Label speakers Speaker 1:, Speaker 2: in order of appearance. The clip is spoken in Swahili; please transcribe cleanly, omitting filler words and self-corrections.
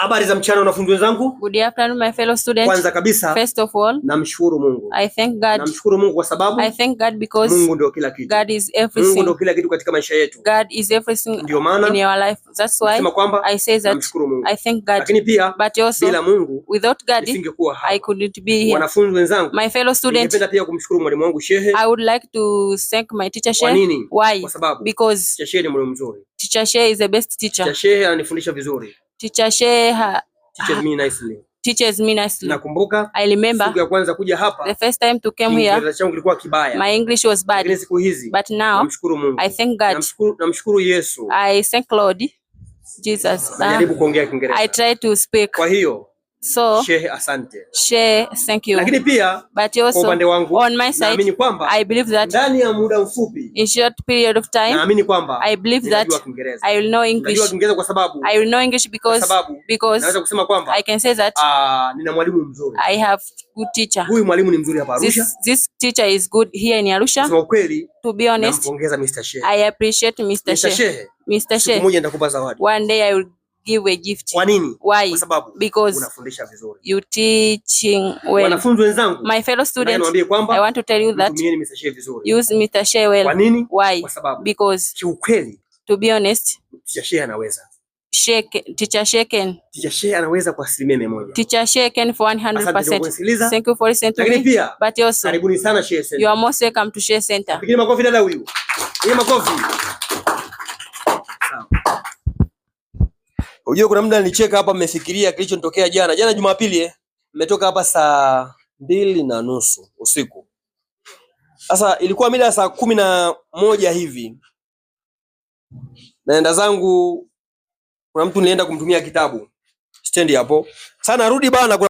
Speaker 1: Habari za mchana wanafunzi wenzangu.
Speaker 2: Good afternoon, my fellow students.
Speaker 1: Kwanza kabisa
Speaker 2: First of all,
Speaker 1: namshukuru Mungu.
Speaker 2: I thank God.
Speaker 1: Namshukuru Mungu kwa sababu
Speaker 2: I thank God because
Speaker 1: Mungu ndio kila kitu.
Speaker 2: God is
Speaker 1: Mungu
Speaker 2: everything.
Speaker 1: ndio kila kitu katika maisha yetu.
Speaker 2: God is everything
Speaker 1: Ndio maana
Speaker 2: in our life. That's why
Speaker 1: nasema kwamba
Speaker 2: I say that
Speaker 1: namshukuru Mungu.
Speaker 2: I thank God.
Speaker 1: Lakini pia
Speaker 2: But also,
Speaker 1: bila Mungu
Speaker 2: without God,
Speaker 1: nisingekuwa
Speaker 2: I
Speaker 1: hapa.
Speaker 2: couldn't be here.
Speaker 1: Wanafunzi wenzangu,
Speaker 2: My fellow students,
Speaker 1: ningependa pia kumshukuru mwalimu wangu Shehe.
Speaker 2: I would like to thank my teacher
Speaker 1: Kwa
Speaker 2: Shehe.
Speaker 1: nini?
Speaker 2: Why?
Speaker 1: Kwa sababu
Speaker 2: Because
Speaker 1: Teacher Shehe ni mwalimu mzuri.
Speaker 2: Teacher Shehe is the best teacher.
Speaker 1: Teacher Shehe ananifundisha vizuri.
Speaker 2: Teacher Shehe
Speaker 1: Teaches me nicely.
Speaker 2: Teaches me nicely.
Speaker 1: Nakumbuka
Speaker 2: I remember
Speaker 1: siku ya kwanza kuja hapa
Speaker 2: the first time to came here,
Speaker 1: Kiingereza changu kilikuwa kibaya.
Speaker 2: My English was bad.
Speaker 1: Lakini siku hizi
Speaker 2: But now
Speaker 1: namshukuru Mungu.
Speaker 2: I thank God.
Speaker 1: Namshukuru Yesu.
Speaker 2: I thank Lord Jesus.
Speaker 1: Najaribu kuongea Kiingereza.
Speaker 2: I try to speak.
Speaker 1: Kwa hiyo
Speaker 2: So,
Speaker 1: Shehe, asante.
Speaker 2: Shehe, thank you.
Speaker 1: Lakini pia
Speaker 2: But
Speaker 1: kwa
Speaker 2: also,
Speaker 1: upande wangu
Speaker 2: on my side,
Speaker 1: naamini kwamba
Speaker 2: I believe that
Speaker 1: ndani ya muda mfupi
Speaker 2: in short period of time,
Speaker 1: naamini kwamba
Speaker 2: I believe that
Speaker 1: ninajua Kiingereza.
Speaker 2: I will know English.
Speaker 1: Najua Kiingereza kwa sababu
Speaker 2: I will know English because
Speaker 1: kwa sababu
Speaker 2: because
Speaker 1: naweza kusema kwamba
Speaker 2: I can say that
Speaker 1: nina mwalimu mzuri.
Speaker 2: I have good teacher.
Speaker 1: Huyu mwalimu ni mzuri hapa Arusha.
Speaker 2: This teacher is good here in Arusha.
Speaker 1: Kusema ukweli,
Speaker 2: To be honest,
Speaker 1: nampongeza Mr. Shehe.
Speaker 2: I appreciate Mr.
Speaker 1: Mr.
Speaker 2: Shehe.
Speaker 1: Shehe,
Speaker 2: Mr.
Speaker 1: siku
Speaker 2: Shehe,
Speaker 1: moja nitakupa zawadi.
Speaker 2: one day I will give a gift.
Speaker 1: Kwa nini?
Speaker 2: Why?
Speaker 1: Kwa sababu
Speaker 2: Because
Speaker 1: unafundisha vizuri.
Speaker 2: You teaching well.
Speaker 1: Wanafunzi wenzangu,
Speaker 2: My fellow students,
Speaker 1: niwaambie kwamba
Speaker 2: I want to tell you that
Speaker 1: mtumieni Mr. Shehe vizuri.
Speaker 2: Use Mr. Shehe well.
Speaker 1: Kwa nini?
Speaker 2: Why?
Speaker 1: Kwa sababu
Speaker 2: Because
Speaker 1: kiukweli
Speaker 2: to be honest,
Speaker 1: Teacher Shehe anaweza.
Speaker 2: Shehe, Teacher Shehe can.
Speaker 1: Teacher Shehe anaweza kwa 100%.
Speaker 2: Teacher Shehe can for
Speaker 1: Asante kwa
Speaker 2: 100%.
Speaker 1: kunisikiliza.
Speaker 2: Thank you for listening to
Speaker 1: Lakini
Speaker 2: me.
Speaker 1: pia
Speaker 2: But also,
Speaker 1: karibuni sana Shehe Center.
Speaker 2: You are most welcome to Shehe Center.
Speaker 1: Pigeni makofi dada huyu. Piga makofi. Sawa. Unajua kuna muda nilicheka hapa, mmefikiria kilichotokea jana. Jana Jumapili mmetoka hapa saa 2:30 usiku. Sasa ilikuwa mida ya saa 11 hivi. Naenda zangu, kuna mtu nilienda kumtumia kitabu stendi hapo. Sasa narudi bana, kuna